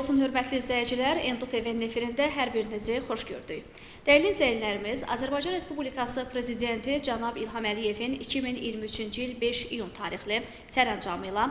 Xeyir olsun hörmətli izləyicilər, Endo TV-nin efirində hər birinizi xoş gördük. Dəyərli izləyicilərimiz, Azərbaycan Respublikası Prezidenti cənab İlham Əliyevin 2023-cü il 5 iyun tarixli sərəncamı ilə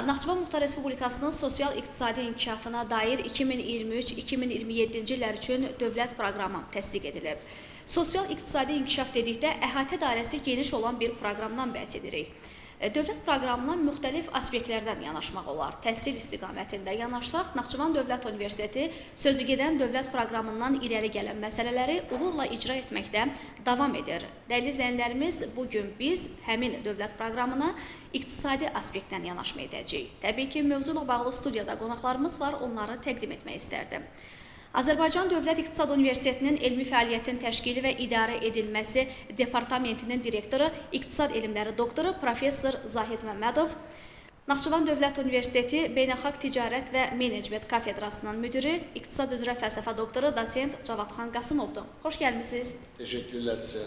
Naxçıvan Muxtar Respublikasının sosial-iqtisadi inkişafına dair 2023-2027-ci illər üçün dövlət proqramı təsdiq edilib. Sosial-iqtisadi inkişaf dedikdə əhatə dairəsi geniş olan bir proqramdan bəhs edirik. Dövlət proqramına müxtəlif aspektlərdən yanaşmaq olar. Təhsil istiqamətində yanaşsaq, Naxçıvan Dövlət Universiteti sözü gedən dövlət proqramından irəli gələn məsələləri uğurla icra etməkdə davam edir. Dəyərli izləyənlərimiz, bu gün biz həmin dövlət proqramına iqtisadi aspektdən yanaşma edəcəyik. Təbii ki, mövzu ilə bağlı studiyada qonaqlarımız var, onları təqdim etmək istərdim. Azərbaycan Dövlət İqtisad Universitetinin Elmi Fəaliyyətin Təşkili və İdarə Edilməsi Departamentinin direktoru, İqtisad Elmləri doktoru professor Zahid Məmmədov, Naxçıvan Dövlət Universiteti Beynəlxalq Ticarət və Menecment Kafedrasının müdiri, İqtisad üzrə fəlsəfə doktoru dosent Cavadxan Qasımovdur. Xoş gəlmisiniz. Teşekkürler size.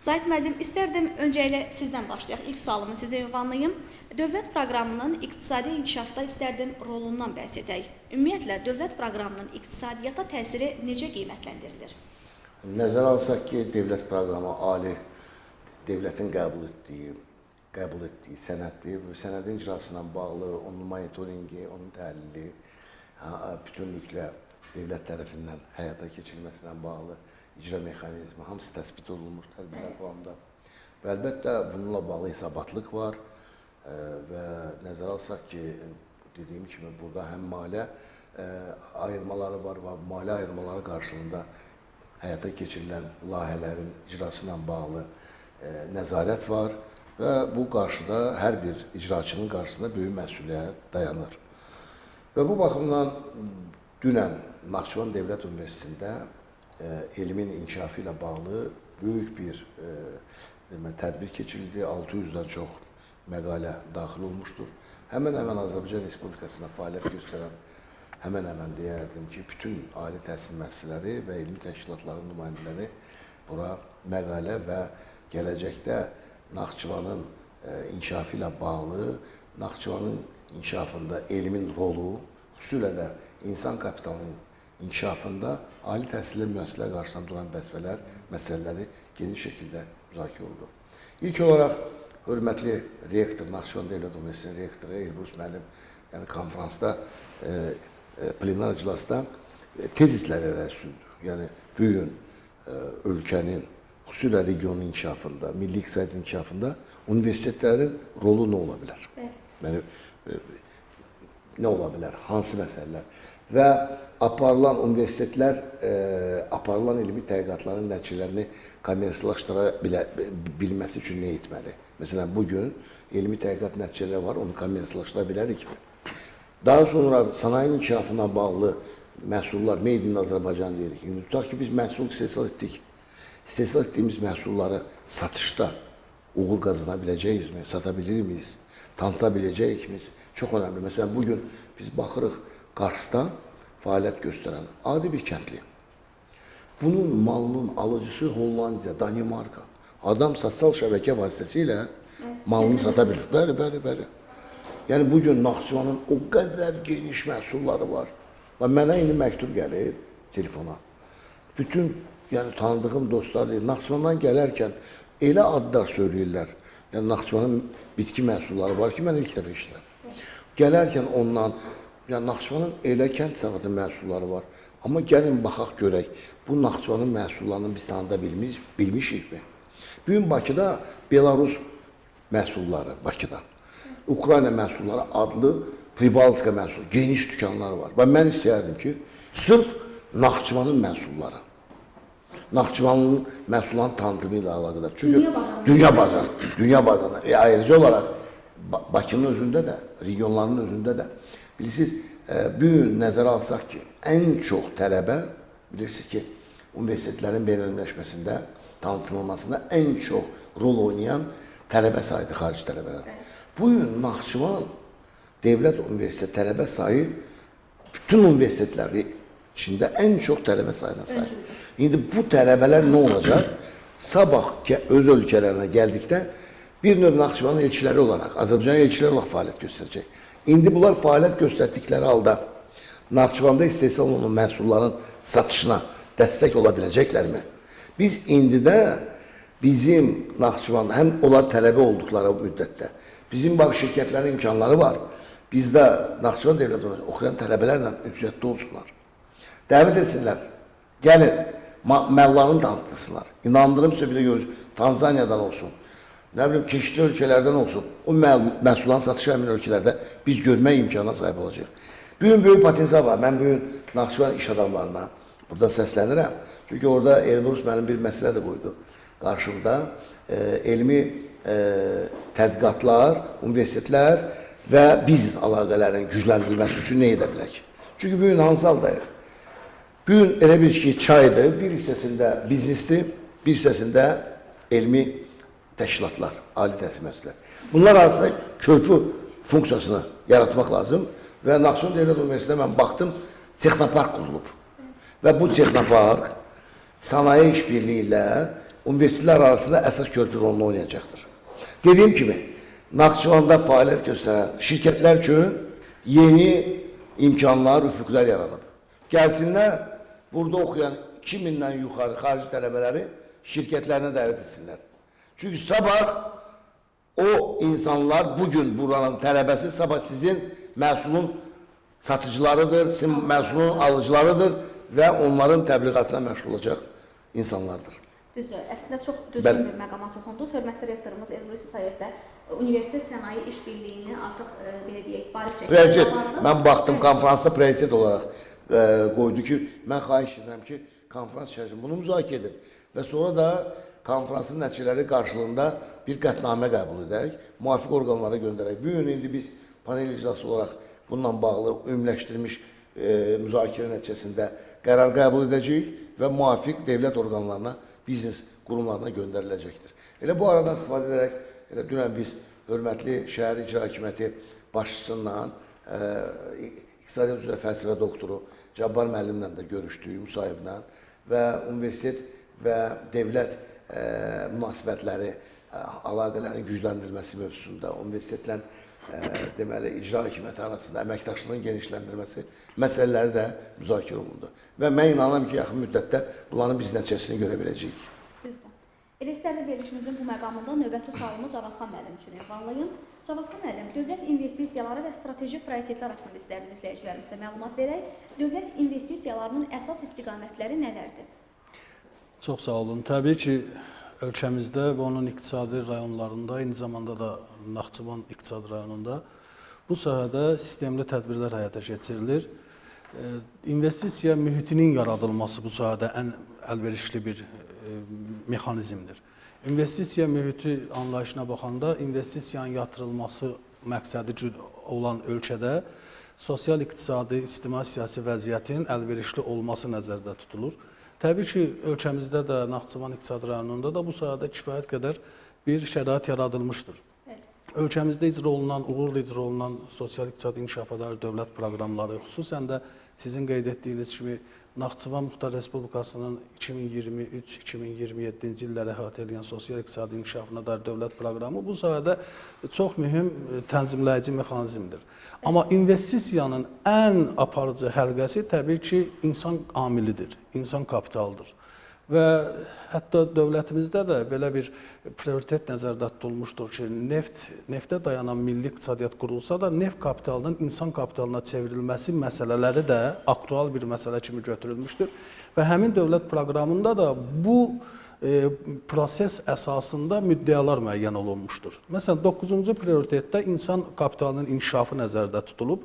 Zahid müəllim, istərdim öncə elə sizdən başlayaq. İlk sualımı sizə ünvanlayım. Dövlət proqramının iqtisadi inkişafda istərdim rolundan bəhs edək. Ümumiyyətlə, dövlət proqramının iqtisadiyyata təsiri necə qiymətləndirilir? Nəzərə alsaq ki, dövlət proqramı ali devlətin qəbul etdiyi sənəddir və sənədin icrasına bağlı onun monitorinqi, onun təhlili bütünlüklə dövlət tərəfindən həyata keçirilməsinə bağlı icra mexanizmi hamısı təsbit olunmuş tədbirlər planında. Və əlbəttə bununla bağlı hesabatlıq var və nəzərə alsaq ki, dediyim kimi burada həm maliyyə ayırmaları var və maliyyə ayırmaları qarşılığında həyata keçirilən layihələrin icrası ilə bağlı nəzarət var və bu qarşıda hər bir icraçının qarşısında böyük məsuliyyət dayanır. Və bu baxımdan dünən Naxçıvan Dövlət Universitetində elmin inkişafı ilə bağlı böyük bir demək, tədbir keçirildi. 600-dən çox məqalə daxil olmuşdur. Həmən-həmən Azərbaycan Respublikasında fəaliyyət göstərən həmən-həmən deyərdim ki, bütün ali təhsil müəssisələri və elmi təşkilatların nümayəndələri bura məqalə və gələcəkdə Naxçıvanın inkişafı ilə bağlı, Naxçıvanın inkişafında elmin rolu, xüsusilə də insan kapitalının inkişafında ali təhsilli müəssisələr qarşısında duran vəzifələr, məsələləri geniş şəkildə müzakirə olundu. İlk olaraq hörmətli rektor, Naxçıvan Dövlət Universitetinin rektoru Elbrus müəllim, yəni konfransda, plenar iclasda tezislər irəli sürdü. Yəni bu gün ölkənin, xüsusilə regionun inkişafında, milli iqtisadiyyatın inkişafında universitetlərin rolu nə ola bilər? Yəni nə ola bilər? Hansı məsələlər? Və aparılan universitetlər aparılan elmi tədqiqatların nəticələrini kommersiyalaşdıra bilməsi üçün nə etməli? Məsələn, bu gün elmi tədqiqat nəticələri var, onu kommersiyalaşdıra bilərikmi? Daha sonra sənayinin inkişafına bağlı məhsullar, Made in Azərbaycan deyirik. İndi tutaq ki, biz məhsul istehsal etdik. İstehsal etdiyimiz məhsulları satışda uğur qazana biləcəyizmi? Sata bilirmiyiz? Tanıta biləcəyikmi? Çox önəmli. Məsələn, bu gün biz baxırıq Qarsda fəaliyyət göstərən adi bir kəndli. Bunun malının alıcısı Hollandiya, Danimarka. Adam sosial şəbəkə vasitəsilə malını sata bilir. Bəli, bəli, bəli. Yəni bu gün Naxçıvanın o qədər geniş məhsulları var. Və mənə indi məktub gəlir telefona. Bütün yəni tanıdığım dostlar deyir, Naxçıvandan gələrkən elə adlar söyləyirlər. Yəni Naxçıvanın bitki məhsulları var ki, mən ilk dəfə eşidirəm. Gələrkən ondan, yəni Naxçıvanın elə kənd təsərrüfatı məhsulları var. Amma gəlin baxaq görək, bu Naxçıvanın məhsullarını biz tanıda bilmişikmi? Bu gün Bakıda Belarus məhsulları, Bakıda, Ukrayna məhsulları adlı Pribaltika məhsulu, geniş dükanlar var. Və mən istəyərdim ki, sırf Naxçıvanın məhsulları, Naxçıvanın məhsullarının tanıtımı ilə əlaqədar. Çünki Dünya bazarı. Dünya bazarı, dünya bazarı. Ayrıca olaraq Bakının özündə də, regionların özündə də bilirsiniz, bu gün nəzərə alsaq ki, ən çox tələbə, bilirsiniz ki, universitetlərin beynəlmiləşməsində, tanıtılmasında ən çox rol oynayan tələbə sayıdır, xarici tələbələr. Bu gün Naxçıvan Dövlət Universiteti tələbə sayı bütün universitetləri içində ən çox tələbə sayına sahib. İndi bu tələbələr nə olacaq? Sabah öz ölkələrinə gəldikdə bir növ Naxçıvanın elçiləri olaraq, Azərbaycan elçiləri olaraq fəaliyyət göstərəcək. İndi bunlar fəaliyyət göstərdikləri halda Naxçıvanda istehsal olunan məhsulların satışına dəstək ola biləcəklərmi? Biz indidə bizim Naxçıvanda həm onlar tələbə olduqları müddətdə bizim bax şirkətlərin imkanları var. Bizdə Naxçıvan Dövlət Universitetində oxuyan tələbələrlə ünsiyyətdə olsunlar. Dəvət etsinlər. Gəlin, məllarını tanıtsınlar. İnandırım sizə, bir də görürsünüz, Tanzaniyadan olsun, nə bilim, keşikli ölkələrdən olsun, o məhsulların satışı həmin ölkələrdə biz görmək imkanına sahib olacağıq. Bu gün böyük potensial var. Mən bu gün Naxçıvan iş adamlarına burada səslənirəm. Çünki orada Elbrus mənim bir məsələ də qoydu qarşımda. Elmi tədqiqatlar, universitetlər və biznes əlaqələrinin gücləndirilməsi üçün nə edə bilərək? Çünki bu gün hansı haldayıq? Bu gün elə bil ki, çaydır, bir hissəsində biznesdir, bir hissəsində elmi təşkilatlar, ali təhsil müəssisələri. Bunlar arasında körpü funksiyasını yaratmaq lazım və Naxçıvan Dövlət Universitetində mən baxdım, texnopark qurulub. Və bu texnopark sənaye işbirliyi ilə universitetlər arasında əsas körpü rolunu oynayacaqdır. Dediyim kimi, Naxçıvanda fəaliyyət göstərən şirkətlər üçün yeni imkanlar, üfüqlər yaranıb. Gəlsinlər, burada oxuyan 2000-dən yuxarı xarici tələbələri şirkətlərinə dəvət etsinlər. Çünki sabah o insanlar bugün buranın tələbəsi, sabah sizin məhsulun satıcılarıdır, sizin məhsulun alıcılarıdır və onların təbliğatına məşğul olacaq insanlardır. Düzdür. Əslində çox düzgün bir məqama toxundunuz. Hörmətli rektorumuz Elbrus İsayev də universitet sənaye işbirliyini artıq belə deyək, bariz şəkildə Prioritet. Mən baxdım konfransda prioritet olaraq qoydu ki, mən xahiş edirəm ki, konfrans içərisində bunu müzakirə edin və sonra da konfransın nəticələri qarşılığında bir qətnamə qəbul edək, müvafiq orqanlara göndərək. Bu gün indi biz panel iclası olaraq bununla bağlı ümumiləşdirilmiş müzakirə nəticəsində qərar qəbul edəcəyik və müvafiq dövlət orqanlarına, biznes qurumlarına göndəriləcəkdir. Elə bu aradan istifadə edərək, elə dünən biz hörmətli şəhər icra hakimiyyəti başçısından, iqtisadiyyat üzrə fəlsəfə doktoru Cabbar müəllimlə də görüşdük, müsahiblə və universitet və dövlət münasibətləri, əlaqələrin gücləndirilməsi mövzusunda universitetlə deməli icra hakimiyyəti arasında əməkdaşlığın genişləndirilməsi məsələləri də müzakirə olundu. Və mən inanıram ki, yaxın müddətdə bunların biz nəticəsini görə biləcəyik. Düzdür. Elə istərdim verilişimizin bu məqamında növbəti sualımı Cavadxan müəllim üçün ünvanlayım. Cavadxan müəllim, dövlət investisiyaları və strateji prioritetlər haqqında istərdim izləyicilərimizə məlumat verək. Dövlət investisiyalarının əsas istiqamətləri nələrdir? Çox sağ olun. Təbii ki, ölkəmizdə və onun iqtisadi rayonlarında, eyni zamanda da Naxçıvan iqtisadi rayonunda bu sahədə sistemli tədbirlər həyata keçirilir. İnvestisiya mühitinin yaradılması bu sahədə ən əlverişli bir mexanizmdir. İnvestisiya mühiti anlayışına baxanda investisiyanın yatırılması məqsədi olan ölkədə sosial-iqtisadi, ictimai-siyasi vəziyyətin əlverişli olması nəzərdə tutulur. Təbii ki, ölkəmizdə də, Naxçıvan iqtisadi rayonunda da bu sahədə kifayət qədər bir şərait yaradılmışdır. Bəli. Ölkəmizdə icra olunan, uğurla icra olunan sosial-iqtisadi inkişafa dair dövlət proqramları, xüsusən də sizin qeyd etdiyiniz kimi Naxçıvan Muxtar Respublikasının 2023-2027-ci illəri əhatə edən sosial-iqtisadi inkişafına dair dövlət proqramı bu sahədə çox mühüm tənzimləyici mexanizmdir. Amma investisiyanın ən aparıcı həlqəsi təbii ki, insan amilidir, insan kapitalıdır. Və hətta dövlətimizdə də belə bir prioritet nəzərdə tutulmuşdur ki, neftə dayanan milli iqtisadiyyat qurulsa da, neft kapitalının insan kapitalına çevrilməsi məsələləri də aktual bir məsələ kimi götürülmüşdür. Və həmin dövlət proqramında da bu proses əsasında müddəalar müəyyən olunmuşdur. Məsələn, 9-cu prioritetdə insan kapitalının inkişafı nəzərdə tutulub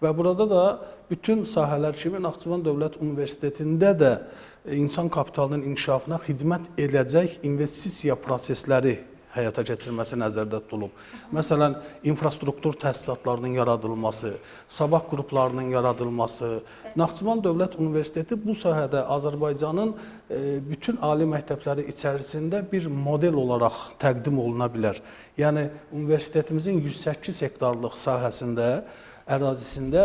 və burada da bütün sahələr kimi Naxçıvan Dövlət Universitetində də insan kapitalının inkişafına xidmət edəcək investisiya prosesləri həyata keçirilməsi nəzərdə tutulub. Məsələn, infrastruktur təsisatlarının yaradılması, sabah qruplarının yaradılması. Naxçıvan Dövlət Universiteti bu sahədə Azərbaycanın bütün ali məktəbləri içərisində bir model olaraq təqdim oluna bilər. Yəni universitetimizin 108 hektarlıq sahəsində, ərazisində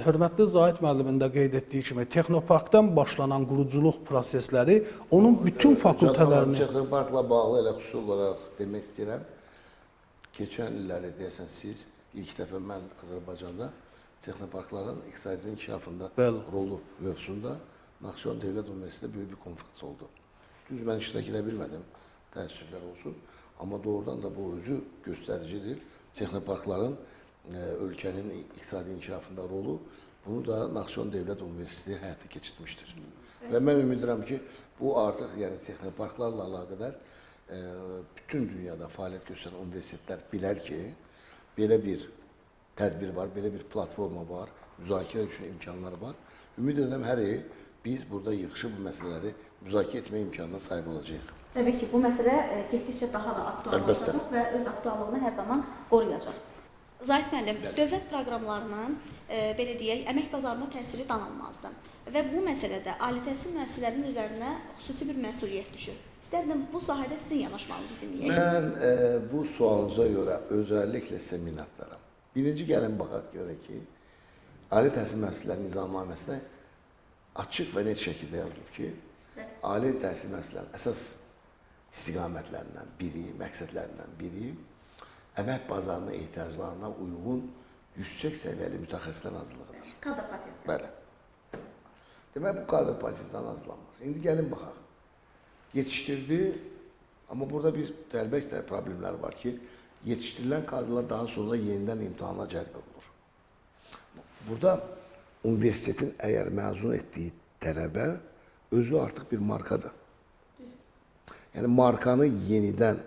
hörmətli Zahid müəllimin də qeyd etdiyi kimi texnoparkdan başlanan quruculuq prosesləri onun bütün fakültələrini Texnoparkla bağlı elə xüsusi olaraq demək istəyirəm. Keçən illəri deyəsən siz ilk dəfə mən Azərbaycanda Texnoparkların iqtisadiyyatın inkişafında Bəli. rolu mövzusunda Naxçıvan Dövlət Universitetində böyük bir konfrans oldu. Düz mən iştirak edə bilmədim, təəssüflər olsun. Amma doğrudan da bu özü göstəricidir. Texnoparkların ölkənin iqtisadi inkişafında rolu, bunu da Naxçıvan Dövlət Universiteti həyata keçirtmişdir. Və mən ümid edirəm ki, bu artıq yəni texnoparklarla əlaqədar bütün dünyada fəaliyyət göstərən universitetlər bilər ki, belə bir tədbir var, belə bir platforma var, müzakirə üçün imkanlar var. Ümid edirəm hər il biz burada yığışıb bu məsələləri müzakirə etmə imkanına sahib olacağıq. Təbii ki, bu məsələ getdikcə daha da aktuallaşacaq və öz aktuallığını hər zaman qoruyacaq. Zahid müəllim, dövlət proqramlarının belə deyək, əmək bazarına təsiri danılmazdır. Və bu məsələdə ali təhsil müəssisələrinin üzərinə xüsusi bir məsuliyyət düşür. İstərdim bu sahədə sizin yanaşmanızı dinləyək. Mən bu sualınıza görə özəlliklə sizə minnətdaram. Birinci gəlin baxaq görək ki, Ali Təhsil Müəssisələri Nizamnaməsində açıq və net şəkildə yazılıb ki, ali təhsil müəssisələrinin əsas istiqamətlərindən biri, məqsədlərindən biri əmək bazarının ehtiyaclarına uyğun yüksək səviyyəli mütəxəssislərin hazırlığıdır. Kadr potensialı. Bəli. Demək, bu kadr potensialının hazırlanması. İndi gəlin baxaq. Yetişdirdi, amma burada bir əlbəttə problemlər var ki, yetişdirilən kadrlar daha sonra yenidən imtahana cəlb olunur. Burada universitetin əgər məzun etdiyi tələbə özü artıq bir markadır. Yəni markanı yenidən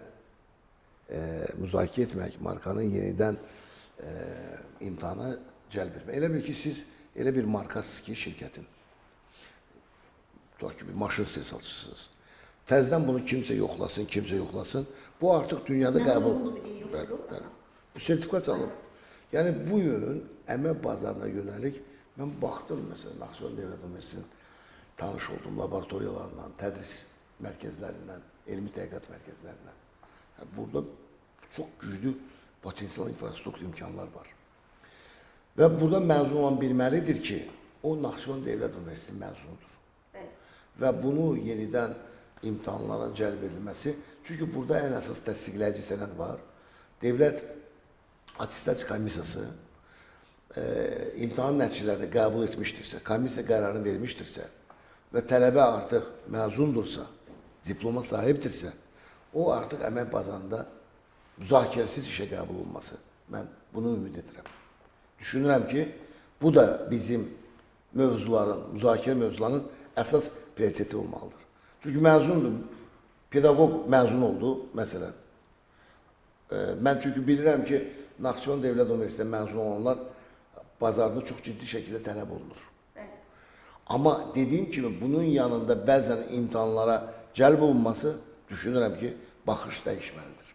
müzakirə etmək, markanı yenidən imtahana cəlb etmək. Elə bil ki, siz elə bir markasınız ki, şirkətin. Tutaq ki, bir maşın istehsalçısınız. Təzədən bunu kimsə yoxlasın, kimsə yoxlasın. Bu artıq dünyada qəbul. Bəli, bəli. Bu sertifikat alıb. Yəni bu gün əmək bazarına yönəlik mən baxdım məsələn Naxçıvan Dövlət Universitetinin tanış oldum laboratoriyalarından, tədris mərkəzlərindən, elmi təhqiqat mərkəzlərindən. Burada çox güclü potensial infrastruktur imkanlar var. Və burada məzun olan bilməlidir ki, o Naxçıvan Dövlət Universitetinin məzunudur. Bəli. Və bunu yenidən imtahanlara cəlb edilməsi, çünki burada ən əsas təsdiqləyici sənəd var. Dövlət Attestasiya Komissiyası imtahan nəticələrini qəbul etmişdirsə, komissiya qərarını vermişdirsə və tələbə artıq məzundursa, diploma sahibdirsə, o artıq əmək bazarında müzakirəsiz işə qəbul olunması. Mən bunu ümid edirəm. Düşünürəm ki, bu da bizim mövzuların, müzakirə mövzularının əsas prioriteti olmalıdır. Çünki məzundur, pedaqoq məzun oldu, məsələn. Mən çünki bilirəm ki, Naxçıvan Dövlət Universitetində məzun olanlar bazarda çox ciddi şəkildə tələb olunur. Bəli. Amma dediyim kimi, bunun yanında bəzən imtahanlara cəlb olunması düşünürəm ki, baxış dəyişməlidir.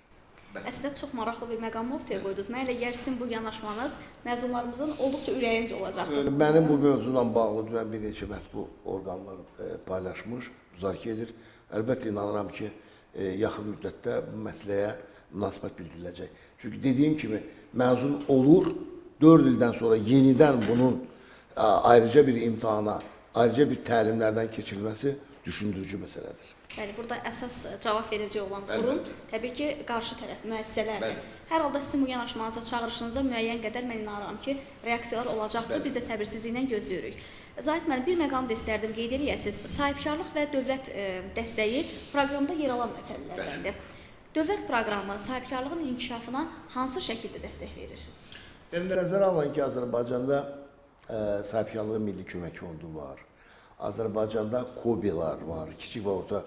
Əslində çox maraqlı bir məqamı ortaya qoydunuz. Mənə elə gəlir sizin bu yanaşmanız məzunlarımızın olduqca ürəyincə olacaqdır. Mənim bu mövzuyla bağlı dünən bir neçə mətbu orqanlar paylaşmış, müzakirə edir. Əlbəttə inanıram ki, yaxın müddətdə bu məsələyə münasibət bildiriləcək. Çünki dediyim kimi məzun olur, 4 ildən sonra yenidən bunun ayrıca bir imtahana, ayrıca bir təlimlərdən keçirilməsi düşündürücü məsələdir. Bəli, burada əsas cavab verəcək olan qurum təbii ki, qarşı tərəf, müəssisələrdir. Bəli. Hər halda sizin bu yanaşmanıza, çağırışınıza müəyyən qədər mən inanıram ki, reaksiyalar olacaqdır. Bəli. Biz də səbirsizliklə gözləyirik. Zahid müəllim, bir məqam da istərdim qeyd eləyəsiniz. Sahibkarlıq və dövlət dəstəyi proqramda yer alan məsələlərdəndir. Dövlət proqramı sahibkarlığın inkişafına hansı şəkildə dəstək verir? Yəni nəzərə alan ki, Azərbaycanda sahibkarlığın milli kömək fondu var. Azərbaycanda KOBİ-lar var, kiçik və orta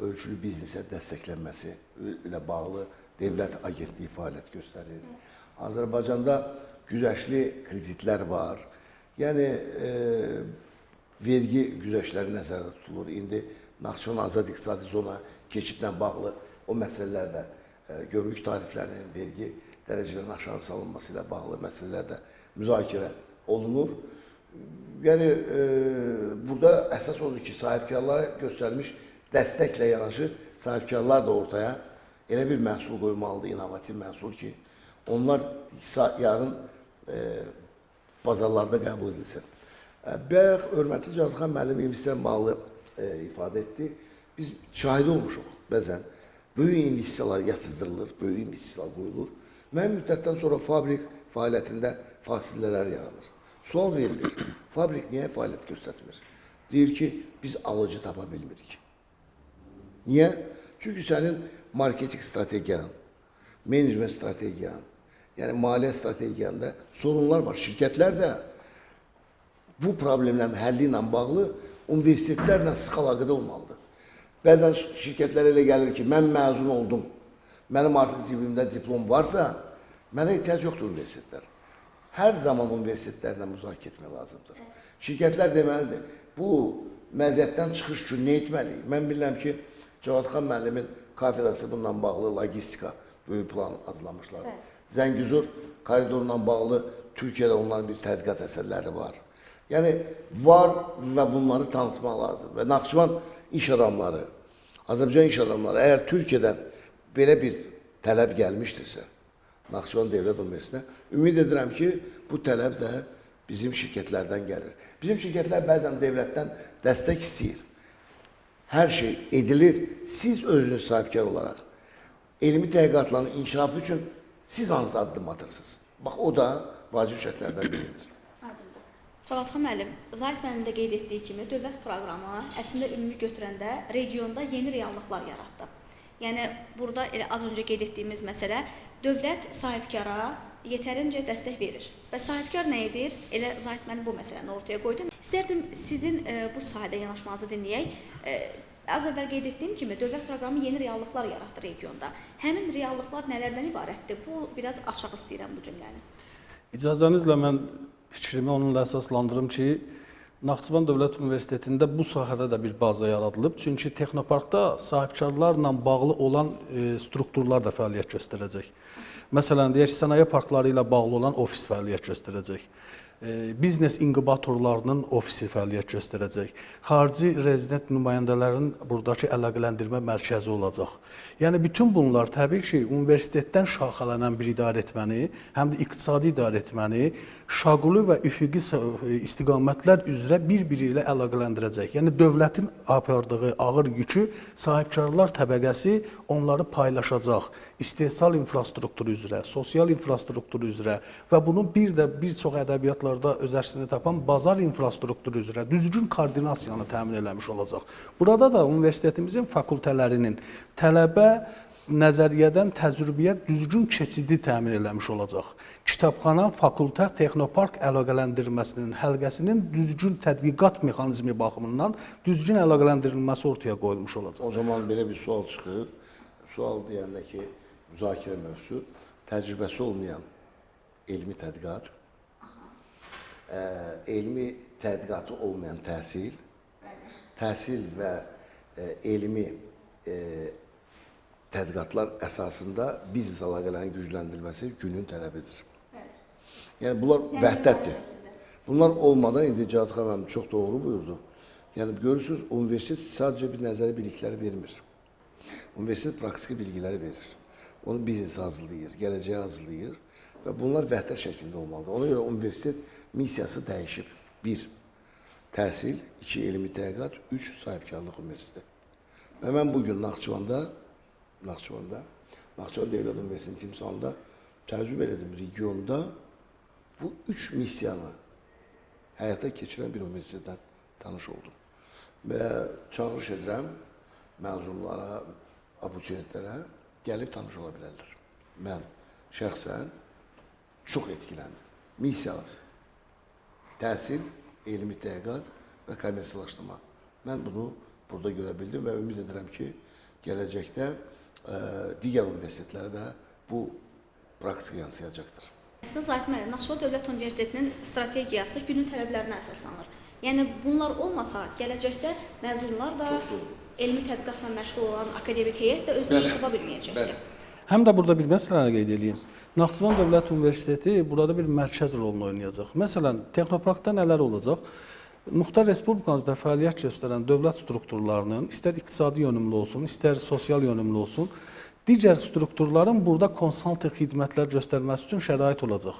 ölçülü biznesə dəstəklənməsi ilə bağlı dövlət agentliyi fəaliyyət göstərir. Azərbaycanda güzəştli kreditlər var. Yəni vergi güzəştləri nəzərdə tutulur. İndi Naxçıvan Azad İqtisadi Zona keçidlə bağlı o məsələlər də gömrük tariflərinin, vergi dərəcələrinin aşağı salınması ilə bağlı məsələlər də müzakirə olunur. Yəni burada əsas odur ki, sahibkarlara göstərilmiş dəstəklə yanaşı sahibkarlar da ortaya elə bir məhsul qoymalıdır, innovativ məhsul ki, onlar yarın bazarlarda qəbul edilsin. Bayaq hörmətli Cavidxan müəllim investisiya ilə bağlı ifadə etdi. Biz şahid olmuşuq bəzən. Böyük investisiyalar yatızdırılır, böyük investisiyalar qoyulur. Müəyyən müddətdən sonra fabrik fəaliyyətində fasilələr yaranır. Sual verilir. Fabrik niyə fəaliyyət göstərmir? Deyir ki, biz alıcı tapa bilmirik. Niyə? Çünki sənin marketing strategiyan, menecment strategiyan, yəni maliyyə strategiyanda sorunlar var. Şirkətlər də bu problemlərin həlli ilə bağlı universitetlərlə sıx əlaqədə olmalıdır. Bəzən şirkətlər elə gəlir ki, mən məzun oldum, mənim artıq cibimdə diplom varsa, mənə ehtiyac yoxdur universitetlər. Hər zaman universitetlərlə müzakirə etmək lazımdır. Şirkətlər deməlidir, bu məziyyətdən çıxış üçün nə etməliyik? Mən bilirəm ki, Cavadxan müəllimin kafedrası bununla bağlı logistika böyük plan hazırlamışlar. Zəngəzur koridoruna bağlı Türkiyədə onların bir tədqiqat əsərləri var. Yəni var və bunları tanıtmaq lazım. Və Naxçıvan iş adamları, Azərbaycan iş adamları əgər Türkiyədən belə bir tələb gəlmişdirsə, Naxçıvan Dövlət Universitetinə, ümid edirəm ki, bu tələb də bizim şirkətlərdən gəlir. Bizim şirkətlər bəzən dövlətdən dəstək istəyir. Hər şey edilir. Siz özünüz sahibkar olaraq elmi tədqiqatların inkişafı üçün siz hansı addım atırsınız? Bax, o da vacib şərtlərdən biridir. Aydındır. Cavadxan müəllim, Zahid müəllim də qeyd etdiyi kimi dövlət proqramı əslində ümumi götürəndə regionda yeni reallıqlar yaratdı. Yəni burada elə az öncə qeyd etdiyimiz məsələ dövlət sahibkara yetərincə dəstək verir. Və sahibkar nə edir? Elə Zahid müəllim bu məsələni ortaya qoydu. İstərdim sizin bu sahədə yanaşmanızı dinləyək. Az əvvəl qeyd etdiyim kimi dövlət proqramı yeni reallıqlar yaratdı regionda. Həmin reallıqlar nələrdən ibarətdir? Bu biraz açaq istəyirəm bu cümləni. İcazənizlə mən fikrimi onunla əsaslandırım ki, Naxçıvan Dövlət Universitetində bu sahədə də bir baza yaradılıb. Çünki texnoparkda sahibkarlarla bağlı olan strukturlar da fəaliyyət göstərəcək. Məsələn, deyək ki, sənaye parkları ilə bağlı olan ofis fəaliyyət göstərəcək. Biznes inkubatorlarının ofisi fəaliyyət göstərəcək. Xarici rezident nümayəndələrin buradakı əlaqələndirmə mərkəzi olacaq. Yəni bütün bunlar təbii ki, universitetdən şaxələnən bir idarə etməni, həm də iqtisadi idarə etməni şaquli və üfüqi istiqamətlər üzrə bir-biri ilə əlaqələndirəcək. Yəni dövlətin apardığı ağır yükü sahibkarlar təbəqəsi onları paylaşacaq. İstehsal infrastrukturu üzrə, sosial infrastrukturu üzrə və bunun bir də bir çox ədəbiyyatlarda öz əksini tapan bazar infrastrukturu üzrə düzgün koordinasiyanı təmin eləmiş olacaq. Burada da universitetimizin fakültələrinin tələbə nəzəriyyədən təcrübəyə düzgün keçidi təmin eləmiş olacaq. Kitabxana, fakültə, texnopark əlaqələndirməsinin həlqəsinin düzgün tədqiqat mexanizmi baxımından düzgün əlaqələndirilməsi ortaya qoyulmuş olacaq. O zaman belə bir sual çıxır. Sual deyəndə ki, müzakirə mövzusu təcrübəsi olmayan elmi tədqiqat, elmi tədqiqatı olmayan təhsil, təhsil və elmi tədqiqatlar əsasında biznes əlaqələrinin gücləndirilməsi günün tələbidir. Yəni bunlar vəhdətdir. Bunlar olmadan indi Cavadxan müəllim çox doğru buyurdu. Yəni görürsünüz, universitet sadəcə bir nəzəri bilikləri vermir. Universitet praktiki bilgiləri verir. Onu biznes hazırlayır, gələcəyə hazırlayır və bunlar vəhdət şəklində olmalıdır. Ona görə universitet missiyası dəyişib. 1. Təhsil, 2. Elmi tədqiqat, 3. Sahibkarlıq universiteti. Və mən bugün Naxçıvanda, Naxçıvan Dövlət Universitetinin timsalında təəccüb elədim. Regionda bu 3 missiyanı həyata keçirən bir universitetdən tanış oldum. Və çağırış edirəm məzunlara, abituriyentlərə gəlib tanış ola bilərlər. Mən şəxsən çox etkiləndim. Missiyası, təhsil, elmi tədqiqat və kommersiyalaşdırma. Mən bunu burada görə bildim və ümid edirəm ki, gələcəkdə digər universitetlərə də bu praktika yansıyacaqdır. Əslində Zahid müəllim, Naxçıvan Dövlət Universitetinin strategiyası günün tələblərinə əsaslanır. Yəni bunlar olmasa gələcəkdə məzunlar da elmi tədqiqatla məşğul olan akademik heyət də özünü tapa bilməyəcəkdir. Həm də burada bir məsələni qeyd eləyim. Naxçıvan Dövlət Universiteti burada bir mərkəz rolunu oynayacaq. Məsələn, texnoparkda nələr olacaq? Muxtar Respublikamızda fəaliyyət göstərən dövlət strukturlarının, istər iqtisadi yönümlü olsun, istər sosial yönümlü olsun, digər strukturların burada konsaltinq xidmətlər göstərməsi üçün şərait olacaq.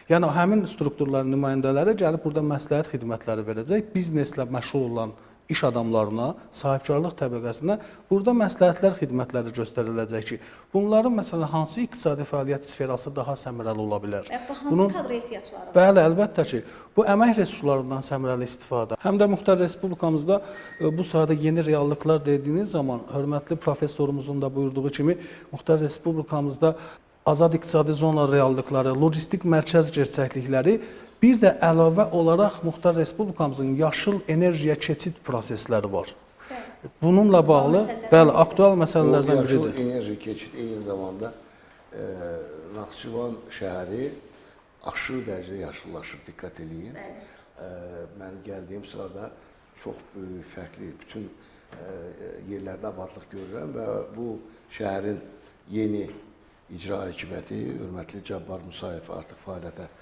Yəni həmin strukturların nümayəndələri gəlib burada məsləhət xidmətləri verəcək, bizneslə məşğul olan iş adamlarına, sahibkarlıq təbəqəsinə burada məsləhətlər xidmətləri göstəriləcək ki, bunların məsələn hansı iqtisadi fəaliyyət sferası daha səmərəli ola bilər? Və yaxud da hansı kadra ehtiyacları var? Bəli, əlbəttə ki, bu əmək resurslarından səmərəli istifadə. Həm də Muxtar Respublikamızda bu sahədə yeni reallıqlar dediyiniz zaman, hörmətli professorumuzun da buyurduğu kimi, Muxtar Respublikamızda azad iqtisadi zona reallıqları, logistik mərkəz gerçəklikləri, bir də əlavə olaraq Muxtar Respublikamızın yaşıl enerjiya keçid prosesləri var. Bununla bağlı, bəli, aktual məsələlərdən O yaşıl biridir. Enerji keçid eyni zamanda Naxçıvan şəhəri aşırı dərəcədə yaşıllaşır, diqqət eləyin. Mən gəldiyim sırada çox böyük, fərqli bütün yerlərdə abadlıq görürəm və bu şəhərin yeni icra hakimiyyəti, hörmətli Cabbar Musayev artıq fəaliyyətə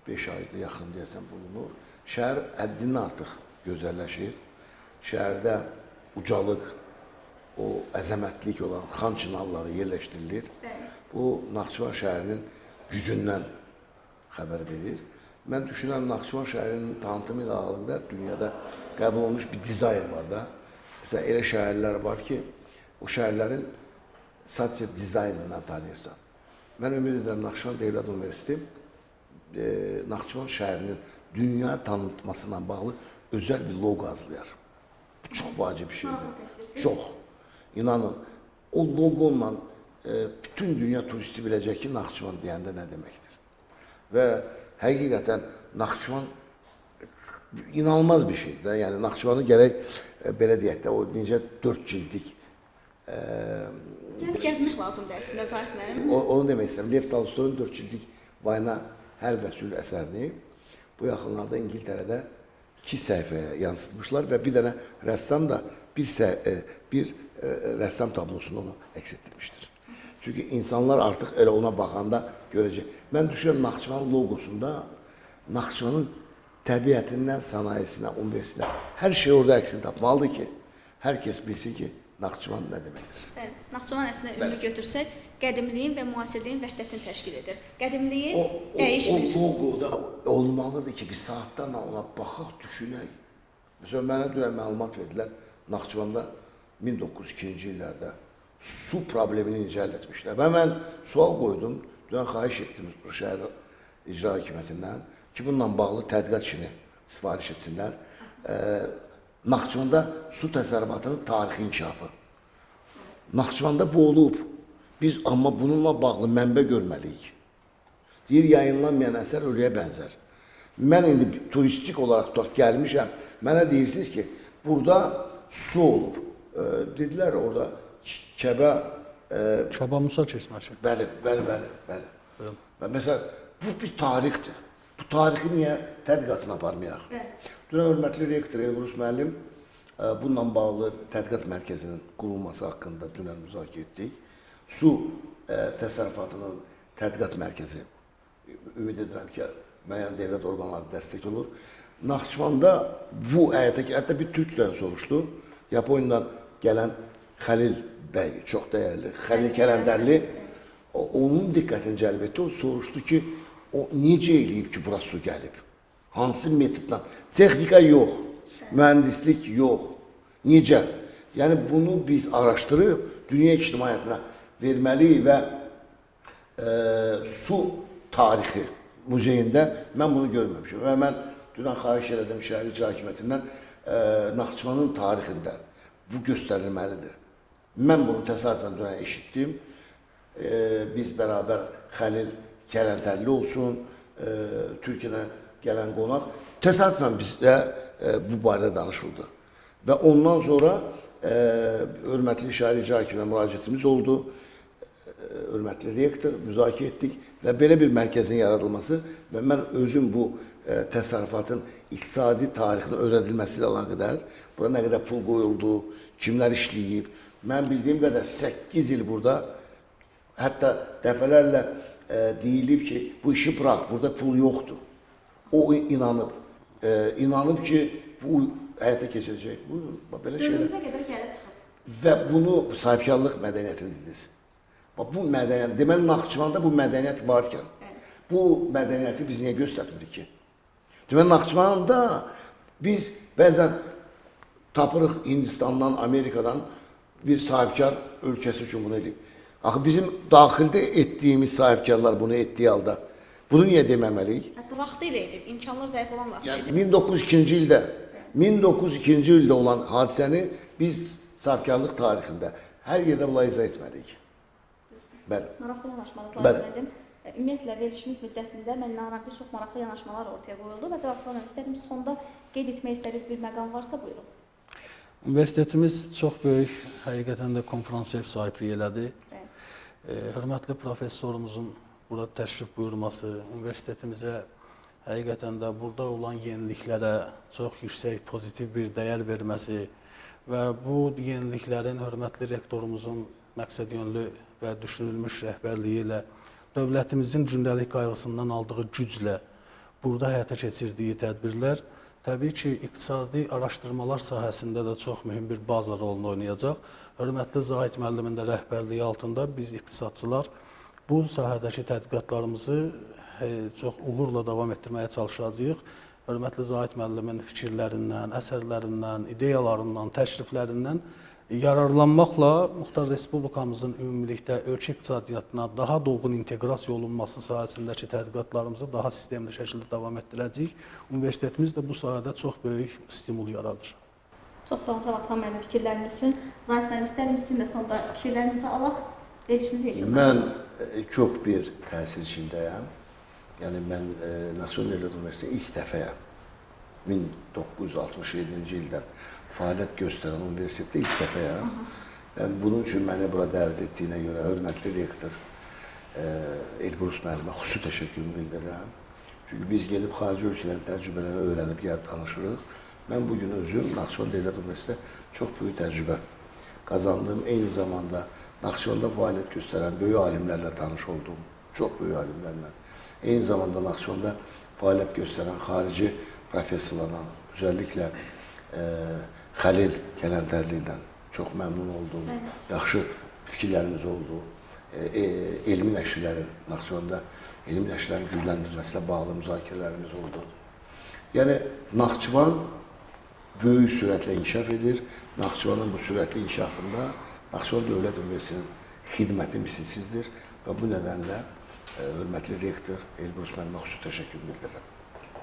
5 ayda yaxın deyəsən bulunur. Şəhər həddindən artıq gözəlləşir. Şəhərdə ucalıq, o əzəmətlik olan xan çınarları yerləşdirilir. Bəli. Bu Naxçıvan şəhərinin gücündən xəbər verir. Mən düşünürəm Naxçıvan şəhərinin tanıtımı ilə əlaqədar dünyada qəbul olunmuş bir dizayn var da. Məsələn, elə şəhərlər var ki, o şəhərlərin sadəcə dizaynından tanıyırsan. Mən ümid edirəm Naxçıvan Dövlət Universiteti Naxçıvan şəhərinin dünya tanıtmasına bağlı özəl bir loqo hazırlayar. Bu çox vacib bir şeydir. Çox. İnanın, o loqonla bütün dünya turisti biləcək ki, Naxçıvan deyəndə nə deməkdir. Və həqiqətən Naxçıvan inanılmaz bir şeydir də. Yəni Naxçıvanı gərək belə deyək də, o necə 4 cildlik Gəlib gəzmək lazımdır əslində Zahid müəllim. Onu demək istəyirəm. Lev Tolstoyun 4 cildlik Vayna Hərb və Sülh əsərini bu yaxınlarda İngiltərədə 2 səhifəyə yansıtmışlar və bir dənə rəssam da bir rəssam tablosunu onu əks etdirmişdir. Çünki insanlar artıq elə ona baxanda görəcək. Mən düşünürəm Naxçıvan loqosunda Naxçıvanın təbiətindən sənayesinə, universitetinə hər şey orada əksini tapmalıdır ki, hər kəs bilsin ki, Naxçıvan nə deməkdir. Bəli, Naxçıvan əslində ümumi götürsək, qədimliyin və müasirliyin vəhdətini təşkil edir. Qədimliyi dəyişmir. O loqoda olmalıdır ki, bir saatlarla ona baxaq, düşünək. Məsələn, mənə dünən məlumat verdilər, Naxçıvanda 1902-ci illərdə su problemini necə həll etmişlər. Və mən sual qoydum, dünən xahiş etdim şəhər icra hakimiyyətindən ki, bununla bağlı tədqiqat işini sifariş etsinlər. Naxçıvanda su təsərrüfatının tarixi inkişafı. Naxçıvanda bu olub. Biz amma bununla bağlı mənbə görməliyik. Deyir, yayınlanmayan əsər ölüyə bənzər. Mən indi turistik olaraq tutaq gəlmişəm, mənə deyirsiniz ki, burada su olub. Dedilər orada Kəbə... Kəbə Musa çeşməsi. Bəli, bəli, bəli, bəli. Və məsələn, bu bir tarixdir. Bu tarixi niyə tədqiqatını aparmayaq? Dünən hörmətli rektor Elbrus müəllim bununla bağlı tədqiqat mərkəzinin qurulması haqqında dünən müzakirə etdik. Su təsərrüfatının tədqiqat mərkəzi, ümid edirəm ki, müəyyən dövlət orqanları dəstək olur. Naxçıvanda bu həyata, hətta bir türkdən soruşdu. Yaponiyadan gələn Xəlil bəy, çox dəyərli, Xəlil Kələndərli, onun diqqətini cəlb etdi. O soruşdu ki, o necə eləyib ki, bura su gəlib? Hansı metodla? Texnika yox, mühəndislik yox. Necə? Yəni bunu biz araşdırıb dünya ictimaiyyətinə verməliyik və su tarixi muzeyində mən bunu görməmişim. Və mən dünən xahiş elədim şəhər icra hakimiyyətindən Naxçıvanın tarixində bu göstərilməlidir. Mən bunu təsadüfən dünən eşitdim. Biz bərabər Xəlil Kələntərli olsun, Türkiyədən gələn qonaq təsadüfən bizdə bu barədə danışıldı. Və ondan sonra hörmətli şəhər icra hakiminə müraciətimiz oldu. Hörmətli rektor müzakirə etdik və belə bir mərkəzin yaradılması və mən özüm bu təsərrüfatın iqtisadi tarixini öyrədilməsi ilə əlaqədar bura nə qədər pul qoyuldu, kimlər işləyib. Mən bildiyim qədər 8 il burada hətta dəfələrlə deyilib ki, bu işi bırax, burada pul yoxdur. O inanıb. İnanıb ki, bu həyata keçirəcək. Buyurun, belə şeylər. Dövrümüzə qədər gəlib çıxıb. Və bunu sahibkarlıq mədəniyyətini dediniz. Bax, bu mədəniyyət, deməli Naxçıvanda bu mədəniyyət varkən, bu mədəniyyəti biz niyə göstərmirik ki? Deməli Naxçıvanda biz bəzən Tapırıq Hindistandan, Amerikadan bir sahibkar ölkəsi üçün bunu eləyib. Axı bizim daxildə etdiyimiz sahibkarlar bunu etdiyi halda bunu niyə deməməliyik? Hətta vaxtı ilə edib, imkanlar zəif olan vaxtı Yəni edib. 1902-ci ildə 1902-ci ildə olan hadisəni biz sahibkarlıq tarixində hər yerdə bunları izah etməliyik. Bəli. Maraqlı yanaşmalar Bəli. Zahid müəllim. Ümumiyyətlə verilişimiz müddətində mən inanıram ki, çox maraqlı yanaşmalar ortaya qoyuldu və Cavadxan müəllim, istərdim sonda qeyd etmək istədiyiniz bir məqam varsa buyurun. Universitetimiz çox böyük həqiqətən də konfransa ev sahibliyi elədi. Bəli. Hörmətli professorumuzun burada təşrif buyurması, universitetimizə həqiqətən də burada olan yeniliklərə çox yüksək pozitiv bir dəyər verməsi və bu yeniliklərin hörmətli rektorumuzun məqsədyönlü və düşünülmüş rəhbərliyi ilə dövlətimizin gündəlik qayğısından aldığı güclə burada həyata keçirdiyi tədbirlər təbii ki, iqtisadi araşdırmalar sahəsində də çox mühüm bir baza rolunu oynayacaq. Hörmətli Zahid müəllimin də rəhbərliyi altında biz iqtisadçılar bu sahədəki tədqiqatlarımızı çox uğurla davam etdirməyə çalışacağıq. Hörmətli Zahid müəllimin fikirlərindən, əsərlərindən, ideyalarından, təşriflərindən yararlanmaqla Muxtar Respublikamızın ümumilikdə ölkə iqtisadiyyatına daha dolğun inteqrasiya olunması sahəsindəki tədqiqatlarımızı daha sistemli şəkildə davam etdirəcəyik. Universitetimiz də bu sahədə çox böyük stimul yaradır. Çox sağ olun Cavadxan müəllim fikirləriniz üçün. Zahid müəllim, istərdim sizin də sonda fikirlərinizi alaq, verilişimizi yekunlaşdıraq. Mən çox bir təsir içindəyəm. Yəni mən Naxçıvan Dövlət Universitetində ilk dəfəyəm. 1967-ci ildən fəaliyyət göstərən universitetdə ilk dəfəyəm. Yəni bunun üçün məni bura dəvət etdiyinə görə hörmətli rektor Elbrus müəllimə xüsusi təşəkkürümü bildirirəm. Çünki biz gedib xarici ölkələrin təcrübələrini öyrənib gəlib danışırıq. Mən bu gün özüm Naxçıvan Dövlət Universitetində çox böyük təcrübə qazandım. Eyni zamanda Naxçıvanda fəaliyyət göstərən böyük alimlərlə tanış oldum. Çox böyük alimlərlə. Eyni zamanda Naxçıvanda fəaliyyət göstərən xarici professorlarla, özəlliklə Xəlil Kələntərli ilə çox məmnun oldum. Yaxşı fikirlərimiz oldu. Elmi nəşrlərin, Naxçıvanda elmi nəşrlərin gücləndirilməsinə bağlı müzakirələrimiz oldu. Yəni Naxçıvan böyük sürətlə inkişaf edir. Naxçıvanın bu sürətli inkişafında Naxçıvan Dövlət Universitetinin xidməti misilsizdir və bu nədənlə hörmətli rektor Elbrus müəllimə xüsusi təşəkkür bildirirəm.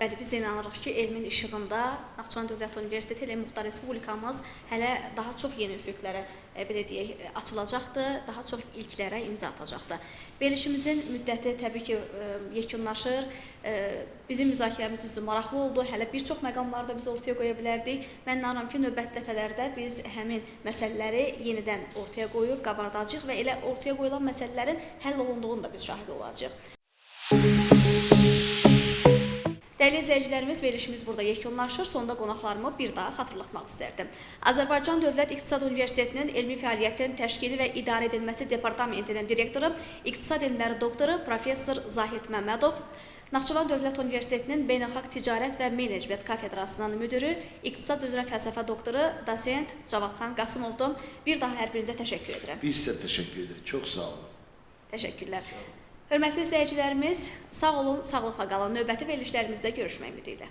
Bəli, biz də inanırıq ki, elmin işığında Naxçıvan Dövlət Universiteti ilə Muxtar Respublikamız hələ daha çox yeni üfüqlərə, belə deyək, açılacaqdır, daha çox ilklərə imza atacaqdır. Verilişimizin müddəti təbii ki, yekunlaşır. Bizim müzakirəmiz düzdür, maraqlı oldu. Hələ bir çox məqamları da biz ortaya qoya bilərdik. Mən inanıram ki, növbəti dəfələrdə biz həmin məsələləri yenidən ortaya qoyub qabardacağıq və elə ortaya qoyulan məsələlərin həll olunduğunu da biz şahid olacağıq. Dəyərli izləyicilərimiz, verilişimiz burada yekunlaşır. Sonda qonaqlarımı bir daha xatırlatmaq istərdim. Azərbaycan Dövlət İqtisad Universitetinin Elmi Fəaliyyətin Təşkili və İdarə Edilməsi Departamentinin direktoru, İqtisad Elmləri doktoru professor Zahid Məmmədov, Naxçıvan Dövlət Universitetinin Beynəlxalq Ticarət və Menecment kafedrasının müdiri, İqtisad üzrə fəlsəfə doktoru, dosent Cavadxan Qasımovdur. Bir daha hər birinizə təşəkkür edirəm. Biz sizə təşəkkür edirik. Çox sağ olun. Təşəkkürlər. Hörmətli izləyicilərimiz, sağ olun, sağlıqla qalın. Növbəti verilişlərimizdə görüşmək ümidi ilə.